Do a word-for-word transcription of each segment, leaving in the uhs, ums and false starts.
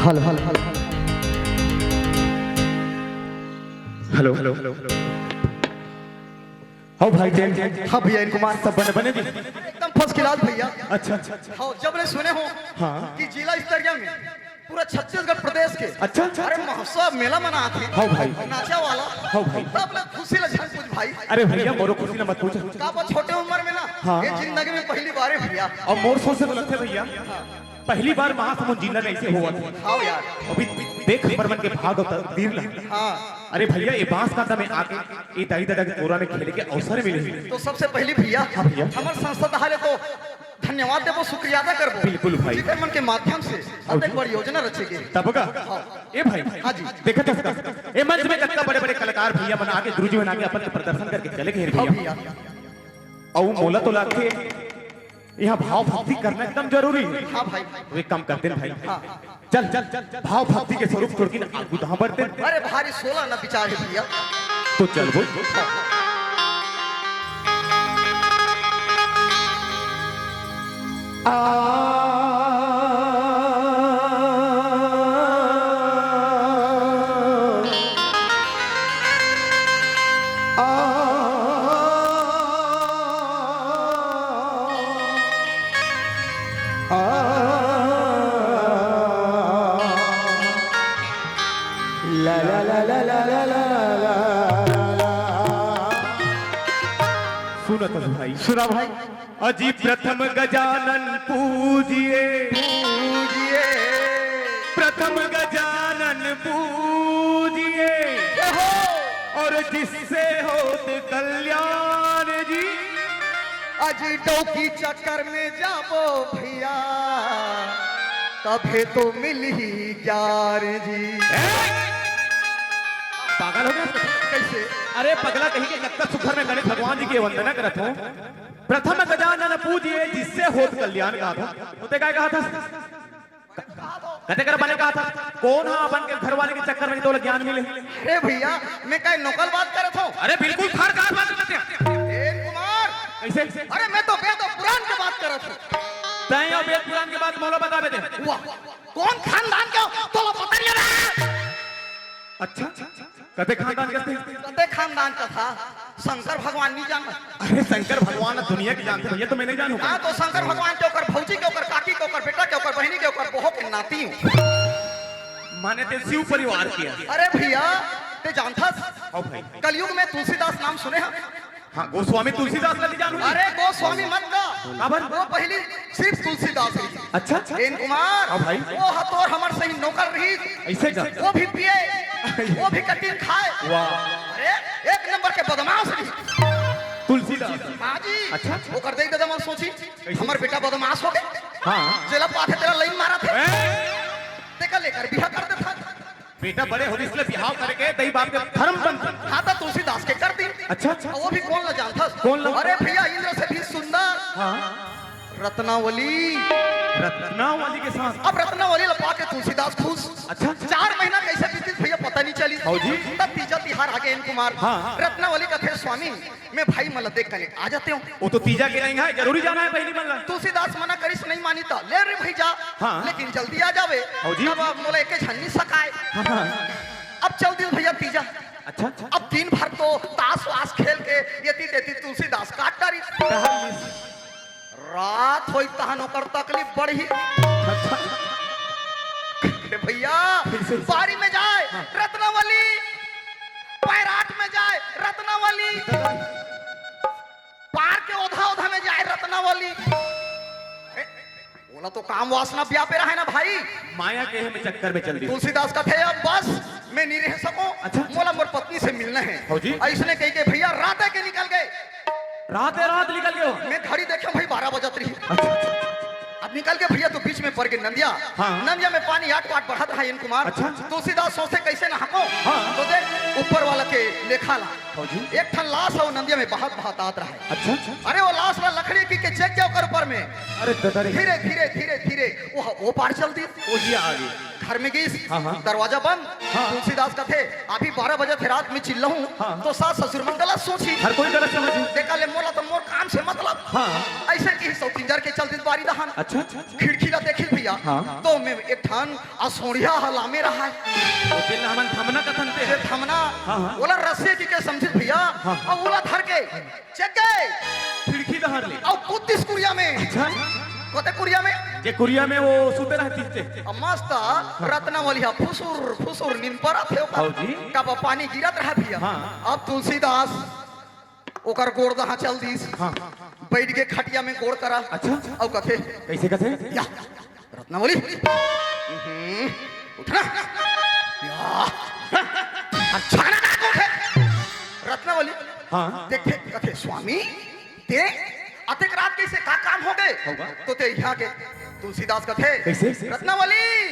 Hello, hello, hello. Hello, hello, hello. हाँ भाई, जय, जय। हाँ भैया, एन कुमार। सब बने, बने जी? एकदम फर्स्ट क्लास भैया। अच्छा, अच्छा, अच्छा। हाँ, जब ले सुने हो हाँ। कि जिला स्तरीय में पूरा छत्तीसगढ़ प्रदेश के अच्छा, अच्छा, अरे अच्छा। महोत्सव मेला मनात हे। हाँ भाई। नाचा वाला। हाँ भाई। तब ले खुशी ल झन पूछ भाई। अरे भैया, मोरो खुशी ल मत पूछ। का बा, छोटे उम्र में ना, हाँ। ये जिंदगी में पहली बार हे भैया। अउ मोर सोच से तो लगथे भैया, पहली बार महासमुंद जिला में ऐसे होवत हे। हाँ यार। अभी देख हमर मन के भाग अउ तकदीर ला। हाँ। अरे भैया, ये बांस कांदा में आके ये दाई ददा के कोरा में खेले के अवसर मिले हे। तो सबसे पहली भैया, हाँ भैया। हमर संस्था डहार ले तो धन्यवाद देबो, शुक्रिया अदा करबो। बिल्कुल भाई। जेकर मन के माध्यम से अतेक बड़ योजना रचे गे। तब का? हाँ। ए भाई, हाँ जी। देखत हस का? ए मंच में कतका बड़े-बड़े कलाकार भैया मन आके, गुरुजी मन आके अपन के प्रदर्शन करके चले गे हे हाँ भैया। भैया। अउ मोला तो लागथे, यहाँ भाव भक्ति करना एकदम जरूरी हे। हाँ भाई। तो एक काम करते हैं भाई। हाँ। चल, चल, चल, चल। भाव भक्ति के स्वरूप छोड़ के ना आगू तहाँ बढ़ते हैं। अरे भारी सोला ना विचार हे भैया। तो चल बोल। आ, आ, आ, ला, ला, ला। सुनत हस भाई। सुना भाई। अजी प्रथम गजानन पूजिए, पूजिए। प्रथम गजानन पूजिए। जय हो। और जिससे होत कल्याण जी। अजी डौकी चक्कर में जाबो भैया, तभे तो मिलही ज्ञान जी। ए? पागल हो गया? कैसे? अरे पगला कहीं के, कतका सुघर में गणेश भगवान जी के वंदना करत हों। प्रथम गजानन पूजिए जिससे होत कल्याण, कहा था। तो ते काय कहा था? कते कर बने कहा था? कौन हा अपन के घरवाली के चक्कर में तोला ज्ञान मिले? अरे भैया, मैं काय नकल बात करत हों? अरे बिल्कुल थार कार बात करत हों। ए कुमार। कैसे? अरे मैं तो वेद और पुराण के बात करत हों। तैं अउ वेद पुराण के बात मोला बताबे ते। वाह, कौन खानदान के हो? तोला पता नहीं है। अच्छा, कते खानदान के थे? कते खानदान के था? शंकर भगवान नहीं जानत? अरे शंकर भगवान दुनिया के जानथे भैया, तो मैं नहीं जानूं। हाँ, तो शंकर भगवान के, ओकर भौजी के, ओकर काकी के, ओकर बेटा के, ओकर बहिनी के, ओकर बहू के नाती हूँ। माने ते शिव परिवार के हे। अरे भैया, ते जानथस? हाँ भाई। कलयुग में तुलसीदास नाम सुने हस? हाँ, गोस्वामी तुलसीदास ला नहीं जानूं। अरे गोस्वामी मत कह। काबर? वो पहली सिर्फ तुलसीदास ही। अच्छा, अच्छा। एन कुमार, हाँ भाई। वो ह तोर हमर सही नौकर रहिस। ऐसे का? वो भी पिए, वो भी कटिन खाए। वाह। अरे, एक नंबर के बदमाश रहिस। तुलसीदास। हाँ जी। अच्छा, अच्छा। ओकर दई ददा मन सोचिस, कैसे? हमर बेटा बदमाश हो गे। हाँ। जेला पाथे तेला लाइन मारत हे। ए? तेकर लेकर बिहा कर देथन। बेटा बड़े होइस ले बिहाव करके दई बाप के धर्म बनथे। हाँ, त तुलसीदास के कर दिन। अच्छा, अच्छा। वो भी कोन ला जानथस? कोन ला? अरे भैया, इंद्र से भी सुंदर। हाँ। रत्नावली। रत्नावली के साथ? अब रत्नावली ला पाके तुलसीदास खुश। अच्छा, अच्छा। चार महीना कैसे बीतिस भैया, पता नहीं चलिस। हाँ जी। तब तीजा तिहार आगे एन कुमार। हाँ, हाँ। रत्नावली कथे, स्वामी, मैं भाई मन ला देख कने आ जाते हूँ। वो तो तीजा के नहीं है, जरूरी जाना है बहिनी मन ला। तुलसीदास मना करिस, नहीं मानी त ले रे भाई जा। हाँ। लेकिन जल्दी आ जावे। हाँ जी। अब मोला एके झन नहीं सकाय। हाँ, हाँ। अब चल दिस भैया तीजा। अच्छा, अच्छा। अब दिन भर तो ताश वाश खेल के एती तेती तुलसीदास काट डारिस। टहल लिस। रात होई तहन ओकर तकलीफ बढ़ही। अच्छा। ए भैया, कैसे? बारी में जाए, हाँ। रत्नावली, पैराट में जाए, रत्नावली, पार के ओधा ओधा में जाए, रत्नावली। ए, ओला तो काम वासना व्यापे रहे ना भाई। माया के में चक्कर में चल दी। तुलसीदास कथे, अब बस, मैं नहीं रह सकूं। अच्छा, अच्छा। मोला मोर पत्नी से मिलना है। हाँ जी। अइसने कहि के भैया राते के निकल गे। राते रात निकल गे हो? मैं घड़ी देखे भाई, बारह बजत रहिस। अच्छा, अच्छा। अब निकल गे भैया तो बीच में पड़ गे नंदिया। हाँ। नंदिया में पानी आट पाट बढ़त रहा एन कुमार। अच्छा, अच्छा। तुलसीदास सोचे कैसे नहाहूं? हाँ। तो देख ऊपर वाला के लेखा ला। हाँ जी। एक ठन लाश हे, वो नंदिया में बहत बहत आत रहा। अच्छा, अच्छा। अरे वो लाश ला लकड़ी की के चेक किया ओकर ऊपर में। अरे ददा रे। धीरे, धीरे, धीरे, धीरे, वो, वो पार चल दिस। वो ये आ गई। घर में गिस, हाँ, हाँ। दरवाजा बंद। हाँ। तुलसीदास कथे, "अभी बारह बजे थे रात में चिल्लाहूँ, हाँ। तो सास ससुर मन गलत सोची। हर कोई गलत समझी। देखा ले मोला तो मोर काम से मतलब।" हाँ। अइसे किहिस अउ तीन चार के चल दिस बारी डहन। अच्छा, अच्छा, अच्छा। खिड़की ला देखिस भइया, हाँ। तो में एक ठन असोड़िया ह लामे रहय। ओ जेन हमन धमना कथन ते। जे धमना, हाँ, हाँ। ओला रस्सी कहिके समझिस भइया, हाँ। अउ ओला धर के चेक के खिड़की डहर ले। अउ कूद दिस कुरिया में। अच्छा। कोते कुरिया में? जे कुरिया में वो सुते रहतिस ते। अउ मस्त रत्नावली ह फुसुर फुसुर नींद परत हे ओकर। हव जी। काबर पानी गिरत रहय भइया। हाँ। अब तुलसीदास ओकर गोड़ डहर चल दिस। हाँ। बइठ के खटिया में गोड़ करा। अच्छा। अउ कथे। कइसे कथे? या। रत्नावली, हम्म, उठ ना। या। अच्छा ना, ना, उठे। रत्नावली, हाँ। देखे, कथे, "स्वामी, ते अतेक रात कइसे, का काम होगे?" होगा। तो ते इहाँ के तुलसीदास कथे, कइसे? "रत्नावली,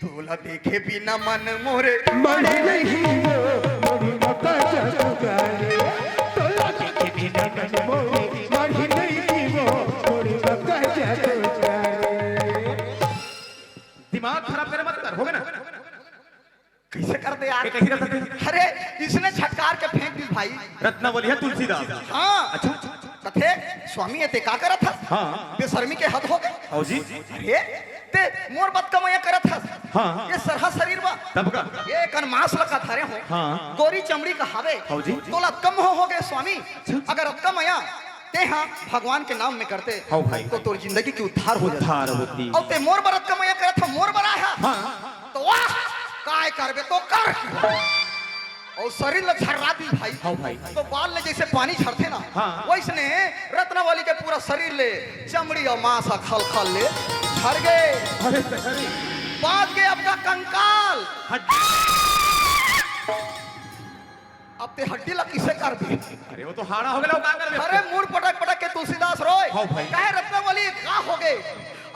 तोला देखे बिना मन मोरे।" मढ़ी नहीं वो, मढ़ी मका जादूगारे। तोला देखे बिना मन मोरे, मढ़ी नहीं वो, मढ़ी मका जादूगारे। दिमाग खराब करे मत कर, होगे ना? कइसे कर दे यार? ये कइसे कर सकते हैं? अरे, इसने झटकार के फेंक दिस भाई। रत्नावली ह तुलसीदास। हाँ। अच्छा। कथे, "स्वामी, ये ते का करत हस?" हाँ। बेशर्मी के हद होगे। हव जी। अरे, ते मोर बतकमया करत हस। हाँ। ये सरहा शरीर बा। तब का? ये कन मांस ल का धरे हों। हाँ। गोरी चमड़ी का हवे। हव जी। तोला अतका मोह होगे स्वामी। अच्छा। अगर अतका मया तेंहा भगवान के नाम में करते, हव भाई। तो तोर जिंदगी के उद्धार हो जाता। उद्धार होती। अउ ते मोर बर अतका मया करत हस, मोर बर आय हस। हाँ। तो वाह, काय करबे तो कर। अउ शरीर ल झर्रा दिस भाई। हव भाई। तो बाल ले जइसे पानी झरथे ना, हाँ। वइसने रत्नावली के पूरा शरीर ले चमड़ी अउ मांस ह खल खल ले झर गे। अरे, अरे। बाच गे अब का कंकाल। हट। अब ते हड्डी ला कइसे करबे? अरे, वो तो हाड़ा होगे, वो का करबे? अरे, मुड़ पटक पटक के तुलसीदास रोय। हव भाई। कहे, "रत्नावली, का होगे?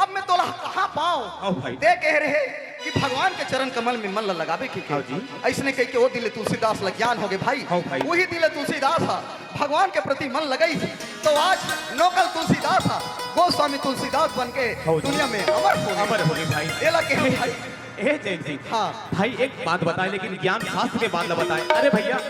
अब मैं तोला कहाँ पावं?" हव भाई। ते कहे रहे कि भगवान के चरण कमल में मन ला लगाबे कहिके। हव जी। अइसने कहिके ओ दिन ले तुलसीदास ला ज्ञान होगे भाई। हव भाई। उही दिन ले तुलसीदास ह भगवान के प्रति मन लगाइस। तो आज नोकल तुलसीदास ह गोस्वामी तुलसीदास बन के, हव जी। दुनिया में अमर होगे। अमर होगे भाई। एला कहे भाई। ए जैन जी, हाँ। भाई एक बात बताए, लेकिन ज्ञान शास्त्र के बात ला बताए। अरे भइया,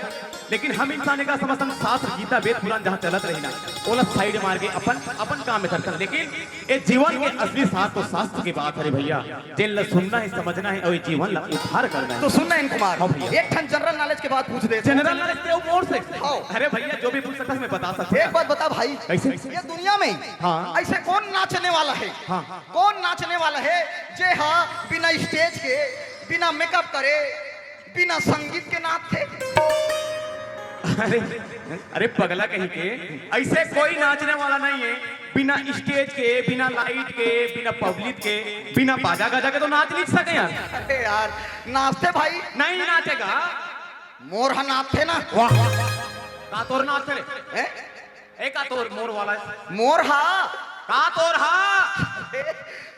लेकिन हम इंसान एका समझथन, शास्त्र, गीता, वेद, पुराण जहाँ चलत रही ना, ओला side मार के अपन, अपन काम में धरथन। लेकिन ए जीवन के असली सार तो शास्त्र के बात हे रे भइया, जेन ला सुनना हे, समझना हे अउ ए जीवन ला उद्धार करना हे। तो सुन ना एन कुमार, हाँ भइया। एक ठन general knowledge के बात पूछ दे। General knowledge ते मोर से? हाँ। अरे भइया, जो भी पूछ सकथस मैं बता सकथों। एक बात बता भाई, कइसे? ये दुनिया में हाँ। अइसे कौन नाचने वाला हे? हाँ। कौन नाचने वाला हे जे हा बिना stage के, बिना makeup करे, बिना संगीत के नाचथे? अरे, अरे पगला कहीं के, अइसे कोई नाचने वाला नहीं हे बिना stage के, बिना light के, बिना public के, बिना बाजा गाजा के तो नाच नहीं सके यार। अरे यार, नाचथे भाई। नहीं नाचेगा। मोर हा नाचथे ना। वाह, का तोर नाचथे रे? हैं? ए, का तोर मोर वाला हे? मोर हा? का तोर हा?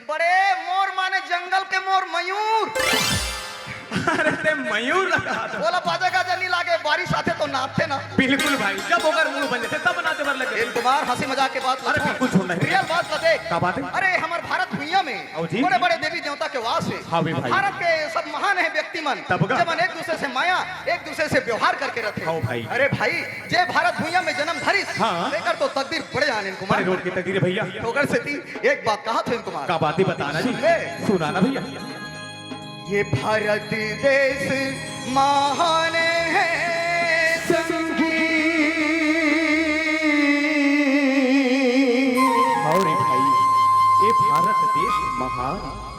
बड़े मोर माने जंगल के मोर, मयूर। अरे ते मयूर लगा था। ओला बाजा गाजा नहीं लागे, बारिश आथे तो नाचथे ना। बिल्कुल भाई, जब ओकर mood बन जाथे तब नाचे बर लगे। एन कुमार, हंसी मजाक के बात अरे ला छोड़। बिल्कुल छोड़ना हे। Real बात ला देख। का बात हे? अरे हमर भारत भुइयां में हाँ जी। बड़े बड़े देवी देवता के वास हे। हाँ भी भाई। भारत के सब महान हे व्यक्ति मन, तब का? जेमन एक दूसरे से मया, एक दूसरे से व्यवहार करके रथे। हाँ भाई। अरे भाई, जे भारत भुइयां में जन्म धरिस, हाँ। तेकर तो तकदीर बड़े आने कुमार। बड़े रोड के तकदीर हे भइया। ओकर सेती एक बात कहत हों कुमार। का बात हे, बता ना जी। सुन ले। सुना ना भइया। ये भारत देश महान हे संगी। अरे भाई, ये भारत देश महान।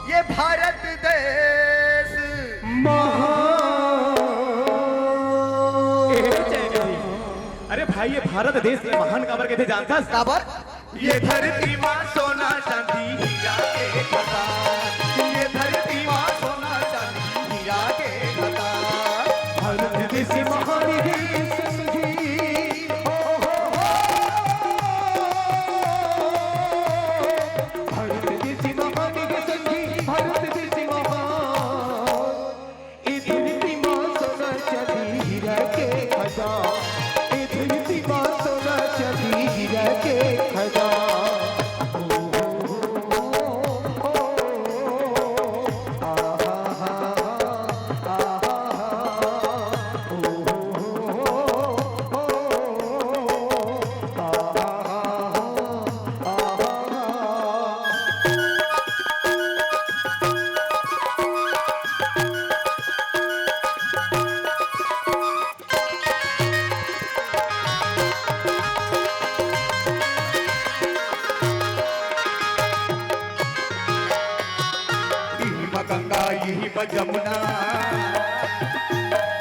ये भारत देश महान। ए, जय जी। अरे भाई, ये भारत देश महान काबर कथे जानथस? काबर? ये धरती माँ सोना चांदी हीरा के खदान। ये धरती माँ सोना चांदी हीरा के खदान। भारत देश महान हे संगी। ओ हो हो। भारत देश महान हे संगी, भारत देश महान। ए धरती माँ सोना चांदी हीरा के खदान। ए धरती माँ सोना चांदी हीरा के खदान।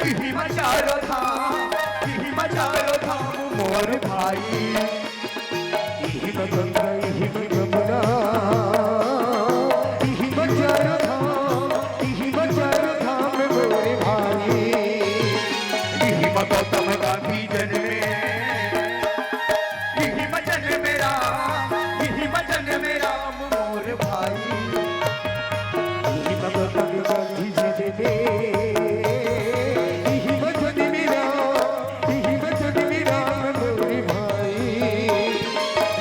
इही म चारो धाम, इही म चारो धाम मोर भाई। इही म गंगा, इही म जमुना, इही म चारो धाम, इही म चारो धाम मोर भाई। इही म गौतम गांधी जन्मे, इही म जन्मे राम, इही म जन्मे राम मोर भाई। इही म गौतम गांधी जन्मे, इही म जन्मे राम, इही म जन्मे राम मोर भाई।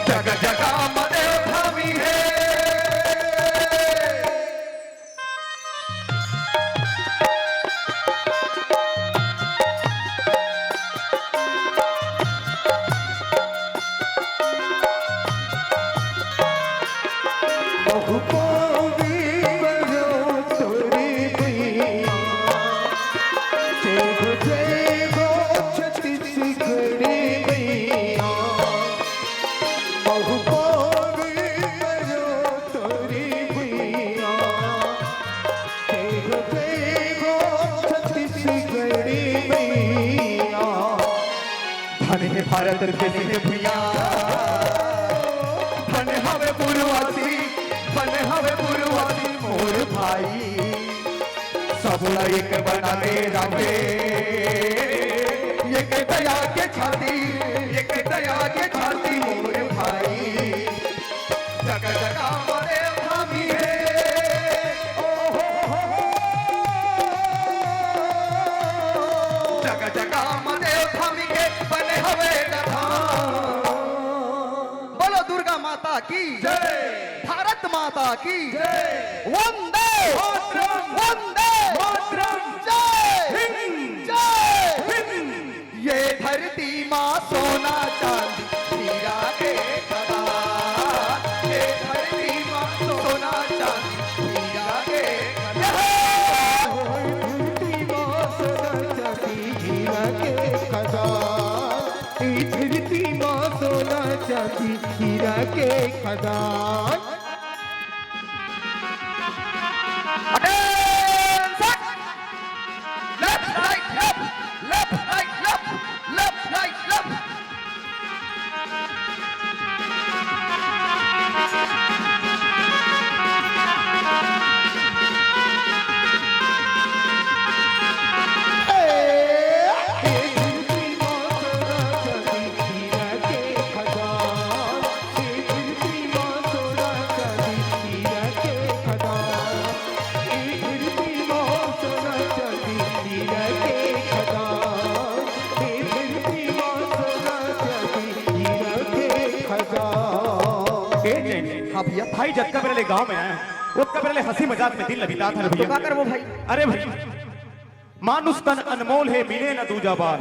जग जगा म देव धामी हे। महु पावे बरो तोरे मैया, जय हो, जय हो छत्तीसगढ़ मैया। महु पावे बरो तोरे मैया, जय हो, जय हो छत्तीसगढ़ मैया। धन हे भारत देश हे भैया, धन हवे पूर्ववासी, धन हवे पूर्ववासी मोर भाई। सबला एक बनावे राखे, एक दया के छाती, एक दया के छाती मोर भाई। जग जगा म देव धामी हे, ओ हो हो हो। जग जगा म देव धामी के बने हवे गा धाम। बोलो दुर्गा माता की जय। भारत माता की जय। वंदे मातरम। वंदे मातरम। जय हिंद। जय हिंद। ये धरती माँ सोना चांदी हीरा के खदान, ये धरती माँ सोना चांदी हीरा के खदान। ये धरती माँ सोना चांदी हीरा के खदान, ये धरती माँ सोना चांदी हीरा के खदान। Attention! Left, right, left, left, right, left, left, right, left. ए जैन, हाँ भैया। भाई, जतका बेर ले गांव में आए हंव, ओतका बेर ले हंसी मजाक में दिन ल बितात हंव तो भैया। का करबो भाई? अरे भाई, मानुष तन अनमोल हे, मिले न दूजा बार।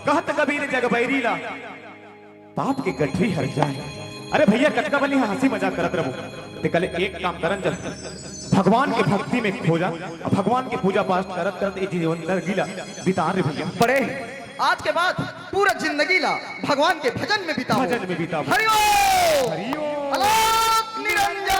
कहत कबीर जग बैरी ला, पाप के गठरी हर जाए। अरे भैया, कतका बनी हंसी मजाक करत रहबो। ते कले एक काम करन चल, भगवान के भक्ति में खो जा, अउ भगवान के पूजा पाठ करत करत ये जीवन जिंदगी ला बिता रे भैया। बड़े, आज के बाद पूरा जिंदगी ला भगवान के भजन में बिताओ। भजन में बिताओ। हरि ओम। हरि ओम। अलख निरंजन।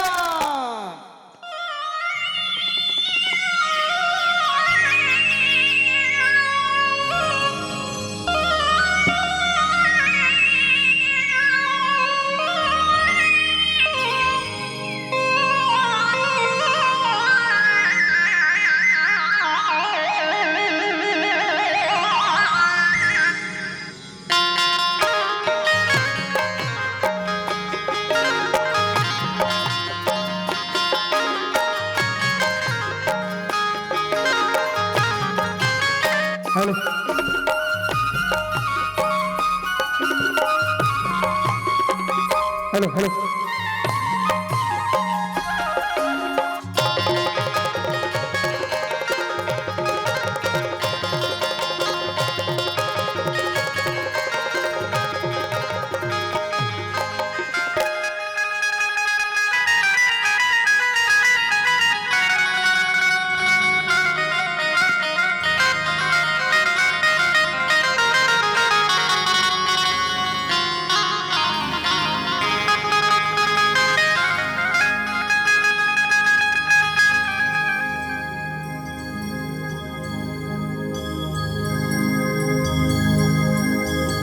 हेलो। Hello, hello.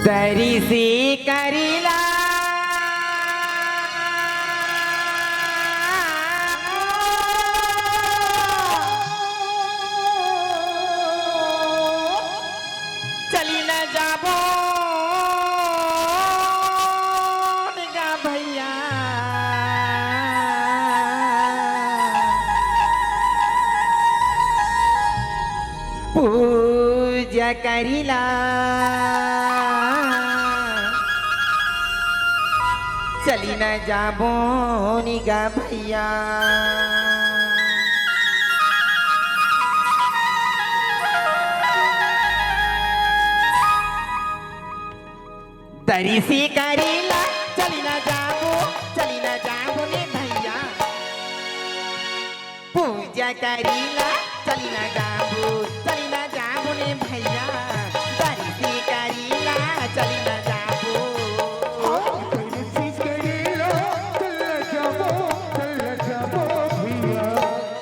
तरिसी करिला। चली न जाबो निगा भैया। पूजा करिला। चली न जाबो निगा भैया। तरिसी करिला, चली न जाबो, चली न जाबो ने भैया। पूजा करिला, चली न जाबो, चली न जाबो ने भैया। तरिसी करिला, चली न जाबो। हाँ, तरिसी करिला, चली न जाबो, चली न जाबो भैया।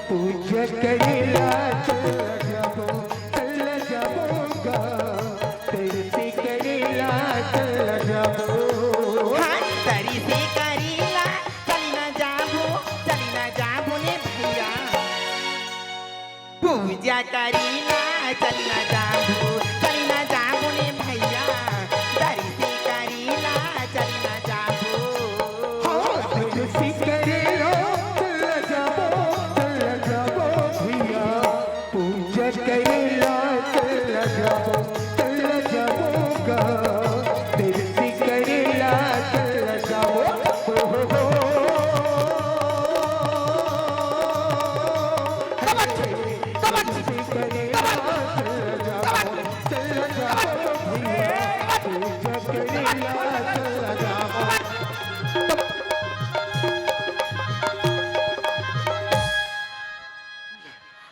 पूजा करिला, चली न जाबो, चली न जाबो गा। तरिसी करिला, चली न जाबो। हाँ, तरिसी करिला, चली न जाबो, चली न जाबो ने भैया। पूजा करिला, चली न जाबो, चली न जाबो ने भैया। तरिसी करिला, चली न जाबो। हाँ, तरिसी करिला, चली न जाबो, चली न जाबो भैया। पूजा करिला, चली न जाबो, चली न जाबो गा। तरिसी करिला, चली न जाबो। ओ हो हो।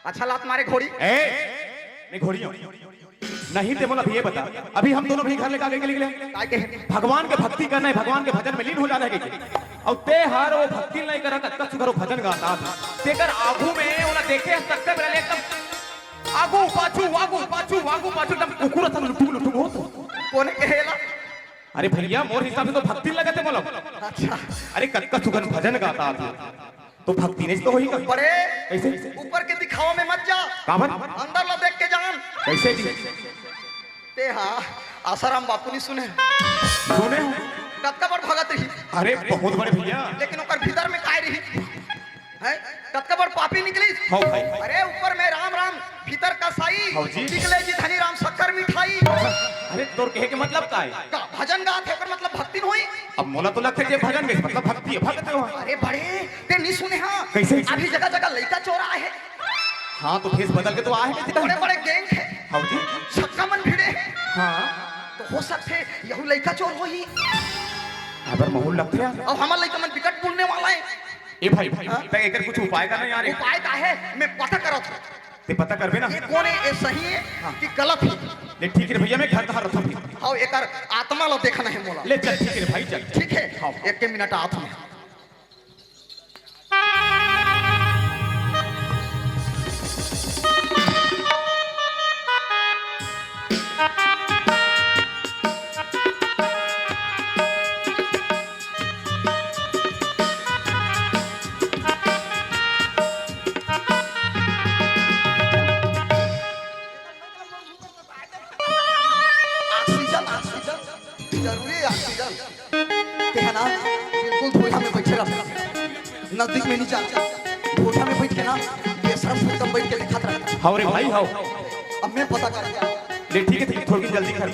अच्छा लात मारे घोड़ी। ए, मैं घोड़ी हूँ। नहीं ते मोला अभी ये बता, अभी हम दोनों भी घर ले का गए, गए, गए? काय के? भगवान के भक्ति करना है, भगवान के भजन में लीन हो जाना है कहिके। अउ ते हर वो भक्ति नहीं करत, अतका सुघर वो भजन गात हे। तेकर आगू में ओला देखे हस ततका बेरा ले एकदम आगू पाछू, आगू पाछू, आगू पाछू, एकदम कुकुर असन लुटुक लुटुक होत। कोने कहे ला? अरे भैया, मोर हिसाब से तो भक्ति लगत हे मोला। अच्छा। अरे कतका सुघर भजन गात हे। तो भक्ति नहीं तो होही का? बड़े कइसे? ऊपर के दिखावा में मत जा। काबर? अंदर ला देख के जान। कइसे जी? ते हा आसाराम बापू नहीं सुने? सुने हूँ। कतका बड़ भगत रही। अरे बहुत बड़े भैया। लेकिन ओकर भीतर में काय रही? हैं? कतका बड़ पापी निकलिस। हाँ भाई। अरे ऊपर में राम राम, भीतर कसाई। हाँ जी। निकले जी धनी राम शक्कर मिठाई। अरे तोर कहे के मतलब का हे? का भजन गात हे, ओकर मतलब भक्ति नहीं होही। अब मोला तो लगथे जे भजन गाइस मतलब भक्ति हे, भगत हे वो। अरे बड़े, ते नहीं सुने हाँ? कइसे? अभी जगह जगह लइका चोर आए हे। हाँ, तो भेष बदल के तो आए हे कइसे? बड़े बड़े गैंग हे। हाँ जी। छक्का मन भिड़े हे। हाँ। तो हो सकथे यहू लइका चोर होही। अबर महूल लगथे यार। अब हमर लइका मन बिकट बोलने वाला हे। ए भाई, हाँ? ते एकर कुछ उपाय कर ना यार। उपाय का हे? मैं पता करत हूँ। ते पता करबे ना। ये कोन हे, ये सही हे हाँ। कि गलत हे? नहीं, ठीक हे भैया, मैं घर कहाँ रखूँ फिर? हाँ, एकर आत्मा ला देखना हे मोला। ले चल, ठीक हे भाई, चल। ठीक हे? हाँ। एक के मिनट आत हूँ। ऑक्सीजन, ऑक्सीजन, जरूरी हे ऑक्सीजन। ते हे ना, बिल्कुल धोइहा में बइठे रह, नजदीक में नहीं जा। धोइहा में बइठ के ना, बेशरम से एकदम बइठ के लिखत रह। हाँ रे भाई, हाँ। अब मैं पता कर। ले ठीक हे, ठीक हे, थोड़ी जल्दी कर।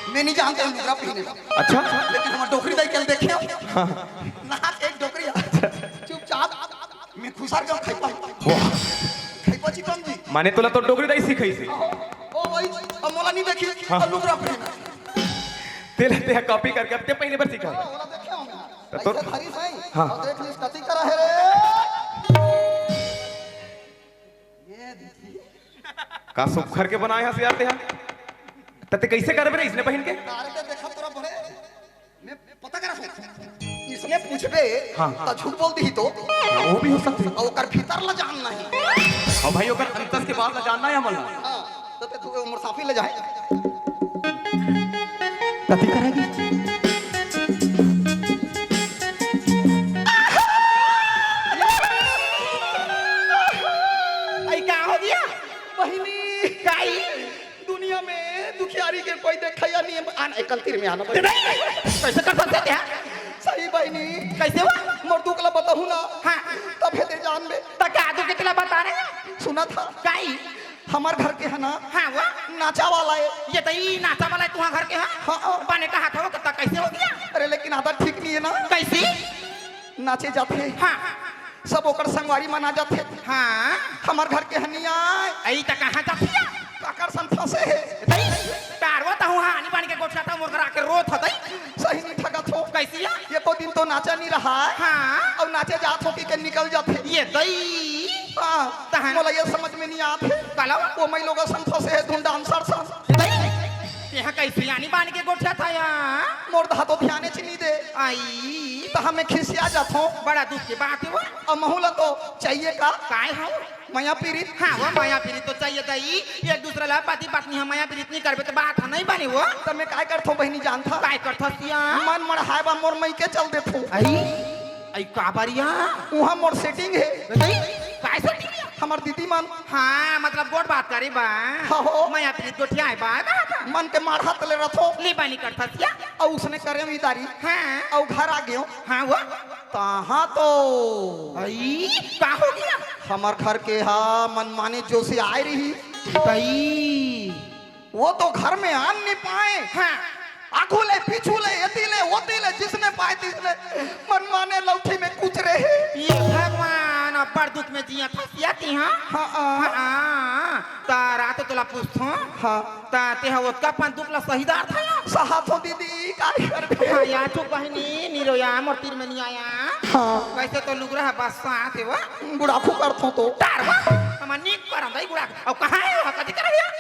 मैं नहीं जानता हूँ लुगरा पहिने ला। अच्छा। लेकिन हमर डोकरी दाई के ल देखे हँव। हाँ। ना एक डोकरी हे। चुपचाप मैं खुसर के खइबा। वाह। खइबा चितम जी। माने तोला तो डोकरी दाई सिखाइस हे। ओ भाई, अब मोला नहीं देखी, हाँ। अब लुगरा पहिने। तेला ते कॉपी करके अब ते पहिने बर सिखा। हाँ, ओला देखे हँव मैं। तो अइसे धरिस हे। हाँ। अब देख लिस कति करा हे रे। ये देखी। का सुघर के बनाए हस यार ते हा? त ते कइसे करबे रे इसने पहिन के? तार के देखा तोरा बड़े। मैं पता करा से। इसने पूछबे, हाँ। त झूठ बोल दिही तो। हाँ, वो भी हो सकथे। अउ ओकर भीतर ला जानना हे। हाँ भाई, ओकर अंतस के बात ला जानना हे हमन ला। हाँ। तो ते तू मोर साफी ले जाए। कथी करेगी? आई का हो गया? बहिनी। काई? दुनिया में दुखियारी के कोई देखा या नहीं है। आन एकल तीर में आना बहिनी। कैसे कर सकते हैं? सही बहिनी। कैसे हुआ? मोर दुख ला बताहूँ ना। हाँ। तब हे दे जान बे। त का दुख के ला बता रहे हैं? सुना था। काई? हमर घर के है ना। हाँ, वो? नाचा वाला है। ये तो ई नाचा वाला है तुम्हारा घर के, हाँ? हाँ, हाँ। बने कहा था वो, कितना कैसे हो गया? अरे, लेकिन आदत ठीक नहीं है ना। कैसी? नाचे जाते। हाँ। सब ओकर संगवारी मन आ जाते। हाँ। हमर घर के हनिया। आई त कहाँ जाती है? काकर सन फंसे है। तई, तारवा त हूँ, हाँ, नहीं बन के गोठिया था, मोर घर आके रोत हतई। सही नहीं ठगत हो। कैसी है? ये को दिन तो नाचा नहीं रहा है। हाँ। और नाचे जात हो कि के निकल जाते। ये दई। हाँ, तहन? मोला ये समझ में नहीं आत हे। काला? वो मैं लोग सन फंसे हे धुन डांसर सन। तेहा कैसे आनी बान के गोठिया था यहाँ? मोर धा तो ध्यान च नहीं दे। आई। तो हमें खिसिया जात हो। बड़ा दुख के बात है वो। अब महू ला तो चाहिए का? काय हो? मया पीरित। हाँ, वो मया पीरित तो चाहिए दई। एक दूसरे ला पति पत्नी हम मया पीरित नहीं करबे तो बात ह नहीं बने वो। तो मैं काय करत हो बहिनी जानत हो? काय करत हो सिया? मन मड़हाए बा मोर मई के चल देत हो। आई? आई का बरिया? उहाँ मोर सेटिंग है। नहीं, काय सेटिंग है? हमर दीदी मन। हाँ, मतलब गोठ बात करे बा। हाँ हो। मया पीरित गोठियाए बा, का था? मन के माढ़ा तले रथो। ले बानी कर थसिया। और उसने करे उधारी। हाँ। और घर आ गयो। हाँ वो। तहाँ तो। आई, का हो गया? हमर घर के हा मन माने जो से आए रही। आई। वो तो घर में आन नहीं पाए। हाँ। आगू ले, पीछू ले, एती ले, ओती ले, जिसने पाए तिसने मनमाने लौठी में कुचरे हे। ये भगवान, अब्बड़ दुख में जिया था, सिया ती, हाँ? हाँ, हाँ। हाँ, हाँ। त रात तोला पूछथों। हाँ। त तेहा ओतका अपन दुख ला सहीदार था या? सहाथों दीदी, काय करबे? हाँ, या चुप बहिनी, निरोया मोर तीर में नहीं आया। हाँ। वैसे तो लुगरा है बस साथ है वो। बुढ़ाखू करथों तो। टार बा, हमर नीक करम दई बुढ़ा। अब कहाँ है वो? कथी कर रही है?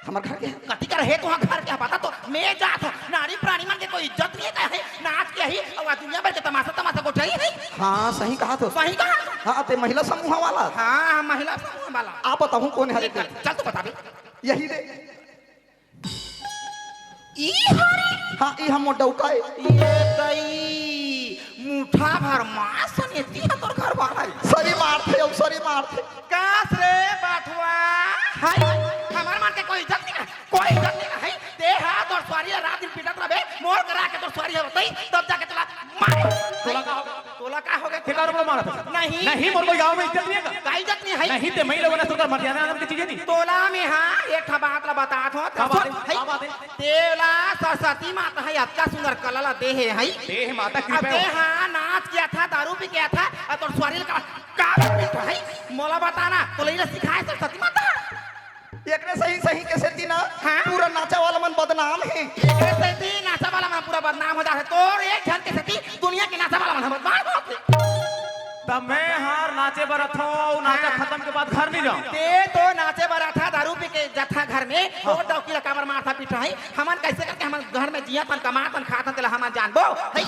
हमर घर के। कथी कर हे तुहां घर के? बता तो, मैं जात हूँ। नारी प्राणी मन के कोई इज्जत नहीं है, कहे नाच के ही, और दुनिया भर के तमाशा, तमाशा गोठियाही है। हाँ, सही कहा तो। सही कहा तो। हाँ, ते महिला समूह वाला। हाँ, महिला समूह वाला। आप बताहूँ कौन है? चल, चल तो बता बे। यही दे। ई हरे? हाँ, ई हम मोर डौका है। ये तई मुठा भर मांस ने दिया तोर घर वाला है। सरी मारथे, अब सरी मारथे। कास रे बाठवा। हाय, हमार मन के कोई इज्जत नहीं है, कोई इज्जत नहीं है। ते हा तोर सुवारी ला रात दिन पीटत रहे, मोर करा के तोर सुवारी है बताई, तब जाके तोला मारे। तोला का हो गया? तोला का हो गया? ठेका रुपया मारा था। नहीं। नहीं, मोर कोई गांव में इज्जत नहीं है का? का इज्जत नहीं है? नहीं, ते मैं लोगों ने सुनकर मर जाना, नाम की चीजें नहीं। तोला में हाँ, एक ठा बात ला बतात हो, का बात है? सुन, है। का बात है? तेला सरस्वती माता है, अतका सुंदर कला ला दे है, है। दे है माता अब कृपा दे हो। हाँ, नाच किया था, दारू भी किया था, और तोर सुवारी का, का भी पीट है। मोला बताना, तो ले सिखाए सरस्वती माता। एकरे सही, सही के सेती ना, हाँ? पूरा नाचा वाला मन बदनाम है। एकरे सेती नाचा वाला मन पूरा बदनाम हो जाथे। तोर एक झन के सेती दुनिया के नाचा वाला मन बदनाम होथे। तब मैं हार नाचे बर अथों, अउ नाचा हाँ। खत्म के बाद घर नहीं जाऊं। ते तो नाचे बर अथा, दारू पी के जथा घर में, हाँ। तो डौकी ला काबर मारथा पीटहा है? हमन कैसे करके हमन घर में जिया तन, कमा तन, खा तन, तेला हमन जानबो? है?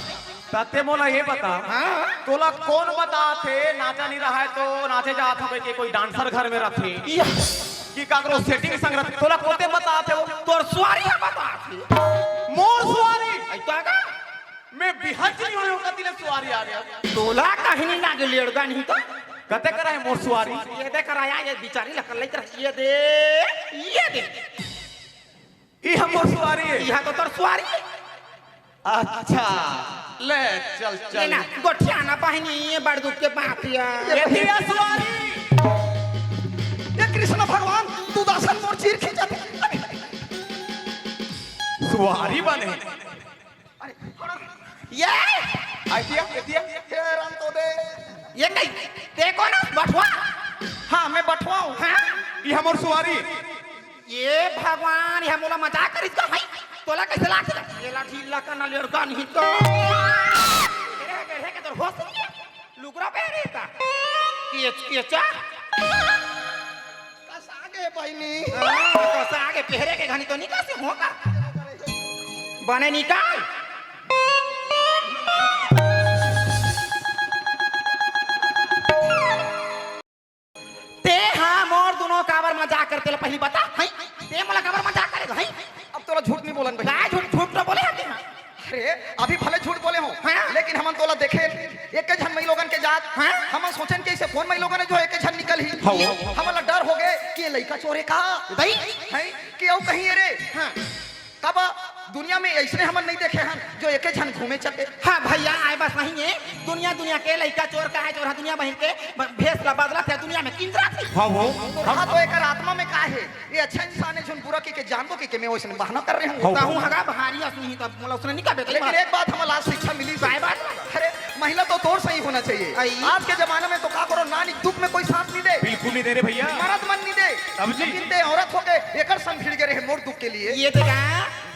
तते मोला ये बता, हाँ। तोला कौन बताथे नाचा नहीं रहा है तो नाचे जात हो के कोई डांसर घर में रथे? या। कि काकरो सेटिंग संग रथे? तोला कोते बताथे वो? तोर सुवारी है बताथे। मोर सुवारी? ऐ तो आगा। मैं बिहज नहीं होयो कति ले सुवारी आ गया। तोला कहीं नहीं लागे लेड़गा नहीं तो। कते करा है मोर सुवारी? ये देख रहा है, ये बिचारी लकल लेकर ये दे, ये दे। ई हमर सुवारी है। इहा तो तोर सुवारी है। अच्छा, ले चल, ये चल। ना, गोठियाना बहिनी, ये बड़ दुख के बात है। ये ये भैया सुवारी। ये कृष्ण भगवान, तू दासन मोर चीर खींचत। सुवारी बने। अरे, ये। आइतिया, आइतिया। हे राम तो दे। ये कहीं, ते कौन है? बठवा? हाँ, मैं बठवा हूँ। हाँ? ये हमर सुवारी। ये भगवान, ये मोला मजाक करिस का है? तोला कैसे लाग सकत? ये लाठी लकन लेड़का नहीं तो। अरे, अरे, के तोर होश नहीं है? लुगरा पहरे था। केच, केचा। कसा गे बहिनी? हाँ, कसा गे? पहरे के घनी तो नहीं कसे हो का? बने निकाल। ते हा मोर दुनो काबर मजाक करथे तेला पहली बता, हैं? ते बोलन भाई। का झूठ, झूठ तो बोले हती, हाँ। अरे, अभी भले झूठ बोले हो, हाँ। लेकिन हमन तोला देखे, एक झन मई लोगन के जात, हाँ। हमन सोचन कि ऐसे कौन मई लोगन हे जो एक झन निकलही। हाँ। हमन ला डर हो गए कि ये लइका चोर हे का? दई। हैं? कि अउ कहीं ये रे? हाँ। कब दुनिया में ऐसने हमन नहीं देखे हन जो एक झन घूमे चके। हाँ भैया, आए बस नहीं है। दुनिया, दुनिया के लइका चोर का है, चोर है दुनिया बहिर के, ब-, भेस ला बदलत हे दुनिया में किंजरत हे। हाँ, वो। तो हाँ, तो एकर आत्मा में का है? ये अच्छा इंसान है, जोन बुरा के, के जानबो के, के मैं वैसने बहाना कर रहे हूँ। हाँ। कहूँ हगा भारी असनी ही, तब मोला उसने नहीं कबे लेकिन एक बात हमला आज शिक्षा मिली। काय बात? अरे, महिला तो तोर सही होना चाहिए। आई। आज के जमाना में तो का करो, नानी दुख में कोई साथ नहीं दे। बिल्कुल नहीं दे रे भैया। मरद मन नहीं दे। तब जी। लेकिन ते औरत होके एकर संग भिड़ गए रहे मोर दुख के लिए। ये देखा,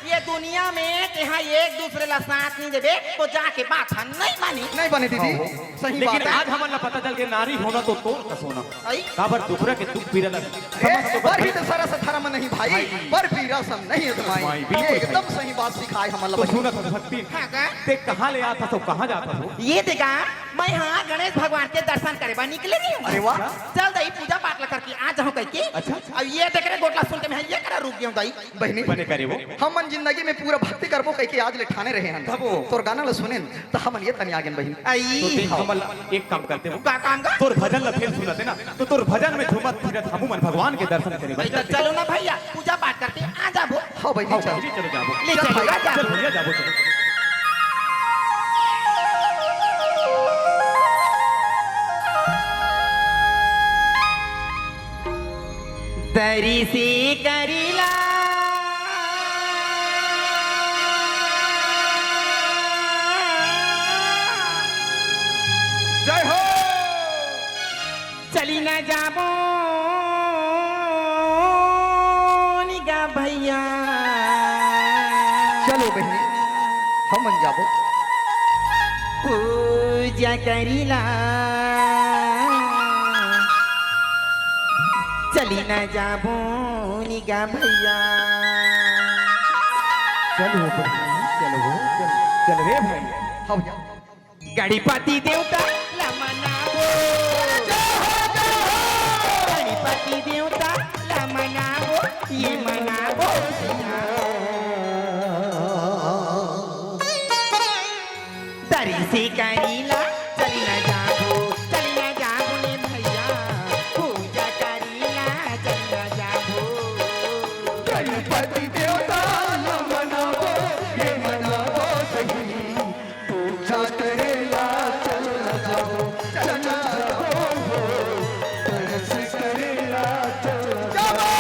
ये दुनिया में तेहा एक दूसरे ला साथ नहीं देबे, तो जाके बात ह नहीं मानी। नहीं बने दीदी, हाँ। सही लेकिन बात है। आज हमन ला पता चल के नारी होना तो तोर कस होना। आई। काबर दूसरा के दुख पीरा ला ए, समझ तो पर ही तो सरस धर्म नहीं भाई, भाई। पर पीरा सम नहीं अजमाई। अजमाई, बिल्कुल ये भाई। एकदम सही बात सिखाए हमन ला तो भाई। सुनत हस भक्ति, हाँ का? ते कहाँ ले आत हस, कहाँ जात हस? ये देखा, मैं हाँ गणेश भगवान के दर्शन करे बर निकले रही हूँ। अरे वाह। चल दई, पूजा पाठ ला करके आ जाऊँ कह के। अच्छा, अच्छा। अब ये देख रे गोटला सुन के मैं ये करा रुक गया हूँ दई। बहिनी, बने करे वो। हमन जिंदगी में पूरा भक्ति करबो कह के आज ले ठाने रहे हन। तब वो। तोर गाना ला सुनेन त हमन ये तनी आगेन बहिनी। आई। तो देख, हमन एक काम करते हो। का काम का? तोर भजन ला फेर सुनते ना, तो तोर भजन में झूमत फिरत हमू मन भगवान के दर्शन करे भाई, तो चलो ना भैया, पूजा पाठ करते आ जाबो। हाँ बहिनी, हाँ, चलो। बहिनी, चलो जाबो। ले चल चलो, भाई, राजा। चल भैया, जाबो, चलो। तरी से करीला। जय हो। चली ना जाबो निगा भैया। चलो बहिनी, हमन जाबो। पूजा करीला। चली ना जाबो निगा भैया। चलो बहिनी, चलो, चलो, चल रे भाई। हाँ भैया। गणपति देवता ला मनाबो। गणपति देवता ला मनाबो, ये मनाबो। तरी से करीला, चली ना जाबो, चली ना जाबो ने भैया, पूजा करीला, चली ना जाबो। गणपति देवता ला मनाबो, ये मनाबो सही। पूजा करेला चल जाओ, चल जाओ हो। तरस करेला चल जाओ।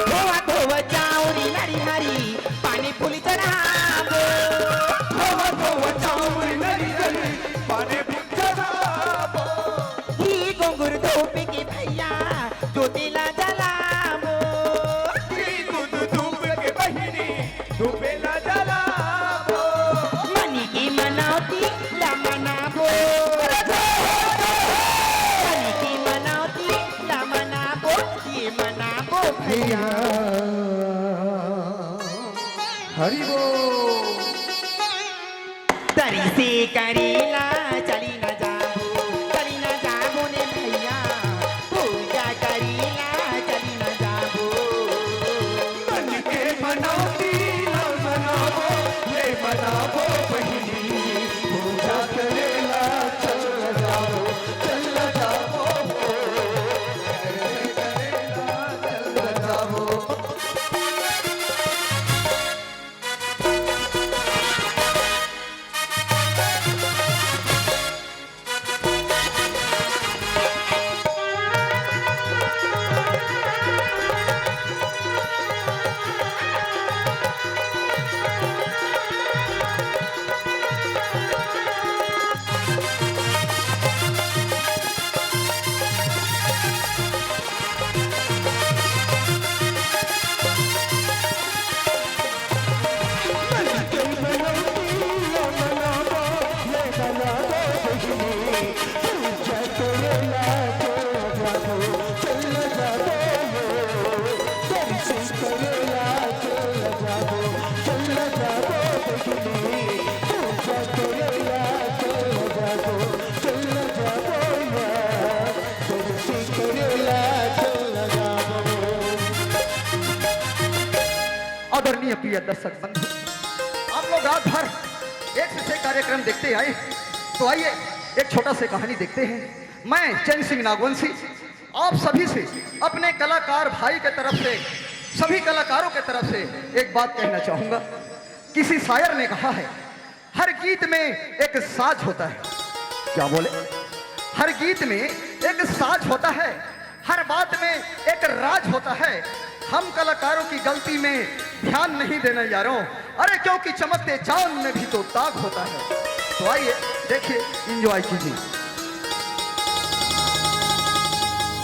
धोवा धोवा चाउरी नरी हरी, पानी फूली चढ़ाबो। धोवा धोवा चाउरी नरी हरी, पानी फूली चढ़ाबो। घी घुंघरू धूप के भैया, ज्योति ला जलाबो। घी दूध धूप के बहिनी, धूपे ला जलाबो। मनी के मनौती ला मनाबो। मनी के मनौती ला मनाबो, ये मनाबो भैया। हरि बोल। तरी से करीला, चली ना जाबो, चली ना जाबो ने भैया, पूजा करीला, चली ना जाबो। मन के मनौती ना मनाबो, ले मनाबो बहिनी, पूजा करेला, चल जाबो, चल जाबो हो। करेला, चल जाबो। प्रिय दर्शक बंधु, आप लोग रात भर एक से एक कार्यक्रम देखते आए, तो आइए, एक छोटा से कहानी देखते हैं। मैं चैन सिंह नागवंशी आप सभी से, अपने कलाकार भाई के तरफ से, सभी कलाकारों के तरफ से एक बात कहना चाहूंगा। किसी शायर ने कहा है, हर गीत में एक साज होता है। क्या बोले? हर गीत में एक साज होता है, हर बात में एक राज होता है। हम कलाकारों की गलती में ध्यान नहीं देना यारों, अरे क्योंकि चमकते चांद में भी तो दाग होता है। तो आइए, देखिए, एंजॉय कीजिए।